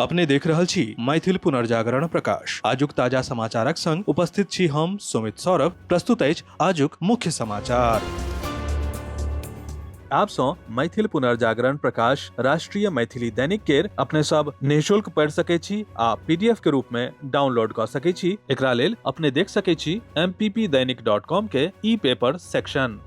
अपने देख रहल छी मैथिल पुनर्जागरण प्रकाश। आजुक ताजा समाचारक संग उपस्थित छी हम सुमित सौरभ। प्रस्तुत अछि आजुक मुख्य समाचार। आप सँ मैथिल पुनर्जागरण प्रकाश राष्ट्रीय मैथिली दैनिक केर अपने सब निःशुल्क पढ़ि सकै छी आ पीडीएफ के रूप में डाउनलोड कऽ सकै छी। एकरा लेल अपने देख सकै छी mppdainik.com के ई पेपर सेक्शन।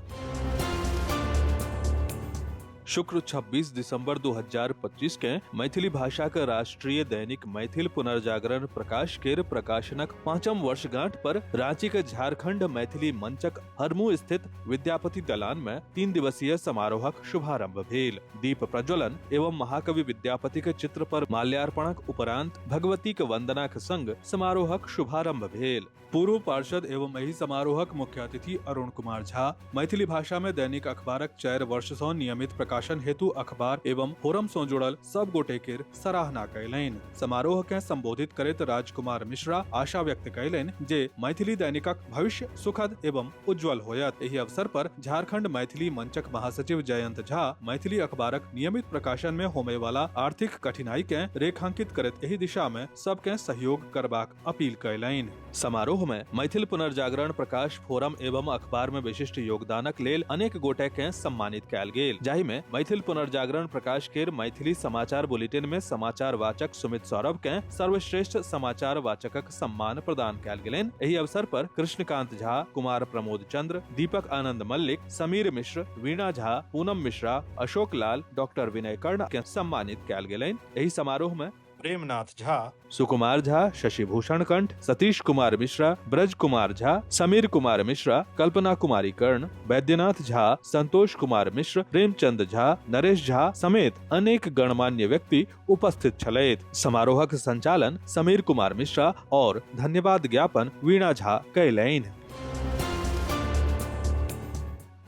शुक्र 26 दिसंबर 2025 के मैथिली भाषा के राष्ट्रीय दैनिक मैथिल पुनर्जागरण प्रकाश केर प्रकाशनक पांचम वर्षगांठ पर रांची के झारखंड मैथिली मंचक हरमू स्थित विद्यापति दलान में 3 दिवसीय समारोहक शुभारंभ भेल। दीप प्रज्वलन एवं महाकवि विद्यापति के चित्र पर माल्यार्पणक उपरांत भगवती के वंदनाक संग समारोहक शुभारंभ भेल। पूर्व पार्षद एवं एहि समारोहक मुख्य अतिथि अरुण कुमार झा मैथिली भाषा में दैनिक अखबारक 4 वर्ष सँ नियमित प्रकाशन हेतु अखबार एवं फोरम सँ जुड़ल सब गोटे केर सराहना कयलनि। समारोह के संबोधित करैत राजकुमार मिश्रा आशा व्यक्त कयलनि जे मैथिली दैनिकक भविष्य सुखद एवं उज्जवल होयत। एहि अवसर पर झारखंड मैथिली मंचक महासचिव जयंत झा मैथिली अखबारक नियमित प्रकाशन में होमय वाला आर्थिक कठिनाई के रेखांकित करैत एहि दिशा में सबके सहयोग करबाक अपील कयलनि। समारोह में मैथिल पुनर्जागरण प्रकाश फोरम एवं अखबार में विशिष्ट योगदानक लेल अनेक गोटे के सम्मानित कयल गेल, जाहि में मैथिल पुनर्जागरण प्रकाश केर मैथिली समाचार बुलेटिन में समाचार वाचक सुमित सौरभ के सर्वश्रेष्ठ समाचार वाचकक सम्मान प्रदान कयल गेलनि। एहि अवसर पर कृष्णकांत झा, कुमार प्रमोद चंद्र, दीपक आनंद मल्लिक, समीर मिश्र, वीणा झा, पूनम मिश्रा, अशोक लाल, डॉक्टर विनय कर्ण के सम्मानित कयल गेलनि। एहि समारोह में प्रेमनाथ झा, सुकुमार झा, शशिभूषण कंठ, सतीश कुमार मिश्रा, ब्रज कुमार झा, समीर कुमार मिश्रा, कल्पना कुमारी कर्ण, बैद्यनाथ झा, संतोष कुमार मिश्र, प्रेमचंद झा, नरेश झा समेत अनेक गणमान्य व्यक्ति उपस्थित छलथि। समारोहक संचालन समीर कुमार मिश्रा और धन्यवाद ज्ञापन वीणा झा कयलनि।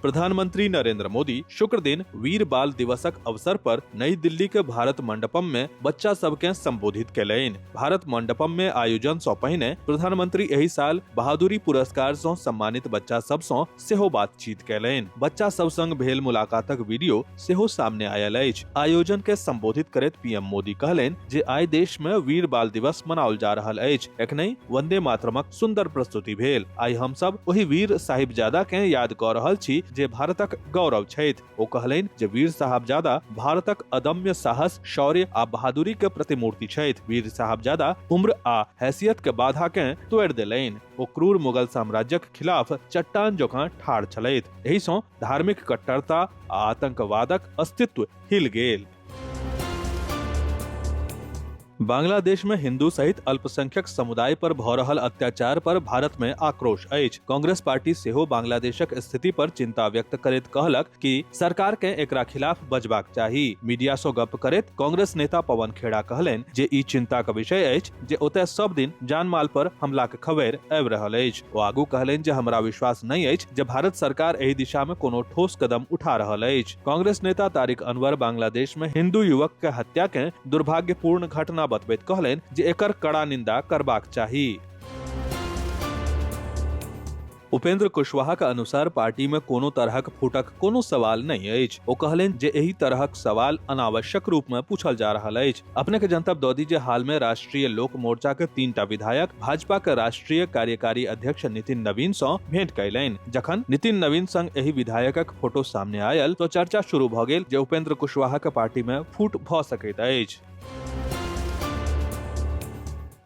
प्रधानमंत्री नरेंद्र मोदी शुक्र दिन वीर बाल दिवसक अवसर पर नई दिल्ली के भारत मंडपम में बच्चा सबके संबोधित कयलनि। भारत मंडपम में आयोजन सँ पहिने प्रधानमंत्री एहि साल बहादुरी पुरस्कार सँ सम्मानित बच्चा सब सँ सेहो बातचीत कयलनि। बच्चा सब संग भेल मुलाकातक वीडियो सेहो सामने आयल अछि। आयोजन के संबोधित करैत पीएम मोदी कहलनि जे आइ देश में वीर बाल दिवस मनाओल जा रहल अछि। एखनहि वंदे मातरमक सुंदर प्रस्तुति भेल। आइ हम सब ओहि वीर साहिबजादा के याद कऽ रहल छी जे भारतक गौरव छथि। ओ कहलनि जे वीर साहबजादा भारतक अदम्य साहस, शौर्य आ बहादुरी के प्रतिमूर्ति छथि। वीर साहबजादा उम्र आ हैसियत के बाधा के तोड़ि देलनि। ओ क्रूर मुगल साम्राज्यक खिलाफ चट्टान जकाँ ठाढ़ छलथि। एहि सँ धार्मिक कट्टरता आ आतंकवादक अस्तित्व हिल गेल। बांग्लादेश में हिंदू सहित अल्पसंख्यक समुदाय पर भऽ रहल अत्याचार पर भारत में आक्रोश अछि। कांग्रेस पार्टी सेहो बांग्लादेशक स्थिति पर चिंता व्यक्त करैत कहलक कि सरकार के एकरा खिलाफ बजबाक चाही। मीडिया सँ गप करैत कांग्रेस नेता पवन खेड़ा कहलनि जे ई चिंता के विषय अछि जे ओतय सब दिन जान-माल पर हमलाक खबरि आबि रहल अछि। ओ आगू कहलनि जे हमरा विश्वास नहि अछि जे भारत सरकार एहि दिशा में कोनो ठोस कदम उठा रहल अछि। कांग्रेस नेता तारिक अनवर बांग्लादेश में हिंदू युवक के हत्या के दुर्भाग्यपूर्ण घटना बतबैत कहलनि जे एकर कड़ा निंदा करबाक चाही। उपेंद्र कुशवाहा के अनुसार पार्टी में कोनो तरहक फूटक कोनो सवाल नहीं अछि। ओ कहलनि जे एहि तरहक सवाल अनावश्यक रूप में पूछल जा रहल अछि। अपने के जनतब दऽ दी जे हाल में राष्ट्रीय लोक मोर्चा के 3टा विधायक भाजपा के राष्ट्रीय कार्यकारी अध्यक्ष नितिन नवीन सँ भेंट कयलनि। जखन नितिन नवीन संग एहि विधायकक फोटो सामने आयल तो चर्चा शुरू भऽ गेल जे उपेंद्र कुशवाहा के पार्टी में फूट भऽ सकैत अछि।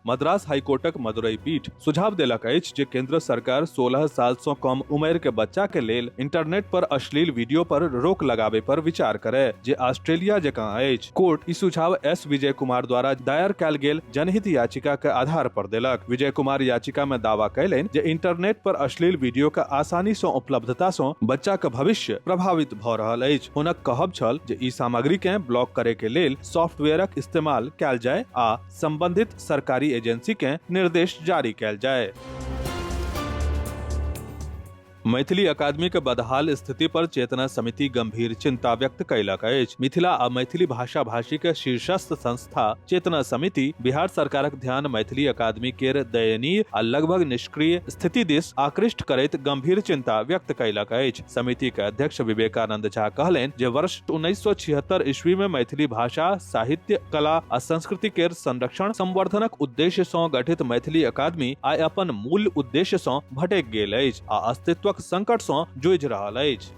मद्रास हाईकोर्टक मदुरई पीठ सुझाव देलक अछि जे केंद्र सरकार 16 साल सँ कम उम्र के बच्चा के लेल इंटरनेट पर अश्लील वीडियो पर रोक लगाबे पर विचार करे, जे ऑस्ट्रेलिया जकाँ अछि। कोर्ट ई सुझाव एस विजय कुमार द्वारा दायर कयल गेल जनहित याचिका के आधार पर देलक। विजय कुमार याचिका में दावा कयलनि जे इंटरनेट पर अश्लील वीडियो के आसानी सँ उपलब्धता सँ बच्चा के भविष्य प्रभावित भऽ रहल अछि। हुनक कहब छल जे ई सामग्री के ब्लॉक करे के लेल सॉफ्टवेयरक इस्तेमाल कयल जाय आ संबंधित सरकारी एजेंसी के निर्देश जारी कयल जाय। मैथिली अकादमी के बदहाल स्थिति पर चेतना समिति गंभीर चिंता व्यक्त कयलक अछि। मिथिला आ मैथिली भाषा भाषी के शीर्षस्थ संस्था चेतना समिति बिहार सरकारक ध्यान मैथिली अकादमी केर दयनीय आ लगभग निष्क्रिय स्थिति दिस आकृष्ट करैत गंभीर चिंता व्यक्त कयलक अछि। समिति के अध्यक्ष विवेकानंद झा कहलनि जे वर्ष 1976 ईस्वी में मैथिली भाषा, साहित्य, कला आ संस्कृति केर संरक्षण संवर्धनक उद्देश्य सँ गठित मैथिली अकादमी आइ अपन मूल उद्देश्य सँ भटकि गेल अछि आ अस्तित्वक संकट सँ जूझि रहल अछि।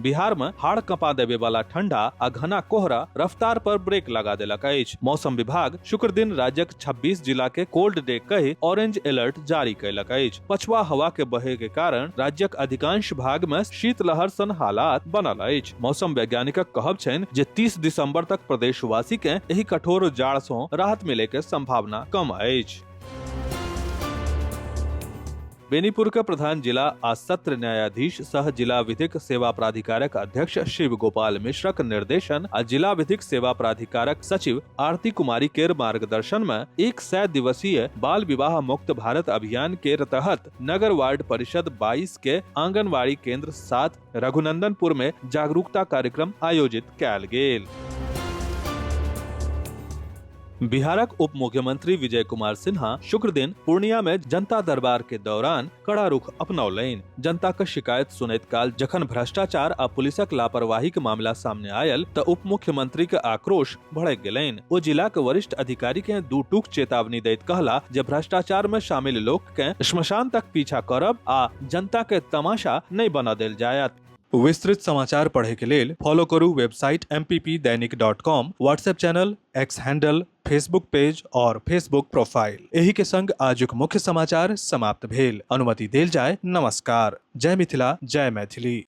बिहार में हाड़ कपा देवे वाला ठंडा आ घना कोहरा रफ्तार पर ब्रेक लगा देलक अछि। मौसम विभाग शुक्र दिन राज्यक 26 जिला के कोल्ड डे कहि ऑरेंज अलर्ट जारी कयलक अछि। पछुआ हवा के बहे के कारण राज्यक अधिकांश भाग में शीतलहर सन हालात बनल अछि। मौसम वैज्ञानिकक कहब छनि जे 30 दिसंबर तक प्रदेशवासी के एहि कठोर जाड़ सँ राहत मिले के संभावना कम अछि। बेनीपुर के प्रधान जिला आ सत्र न्यायाधीश सह जिला विधिक सेवा प्राधिकारक अध्यक्ष शिव गोपाल मिश्रक निर्देशन आ जिला विधिक सेवा प्राधिकारक सचिव आरती कुमारी केर मार्गदर्शन में 100 दिवसीय बाल विवाह मुक्त भारत अभियान केर तहत नगर वार्ड परिषद 22 के आंगनबाड़ी केंद्र 7 रघुनंदनपुर में जागरूकता कार्यक्रम आयोजित कयल गेल। बिहारक उप मुख्यमंत्री विजय कुमार सिन्हा शुक्र दिन पूर्णिया में जनता दरबार के दौरान कड़ा रुख अपनौलनि। जनता के शिकायत सुनैत काल जखन भ्रष्टाचार आ पुलिसक लापरवाही के मामला सामने आयल त उप मुख्यमंत्री के आक्रोश भड़क गेलनि। ओ जिला के वरिष्ठ अधिकारी के दू टूक चेतावनी दैत कहला जे भ्रष्टाचार में शामिल लोक के श्मशान तक पीछा करब आ जनता के तमाशा नहीं बना देल जायत। विस्तृत समाचार पढ़े के लेल फॉलो करू website mppdainik.com, WhatsApp channel, X handle, Facebook page और फेसबुक प्रोफाइल। एही के संग आजुक मुख्य समाचार समाप्त भेल। अनुमति देल जाय। नमस्कार। जय मिथिला, जय मैथिली।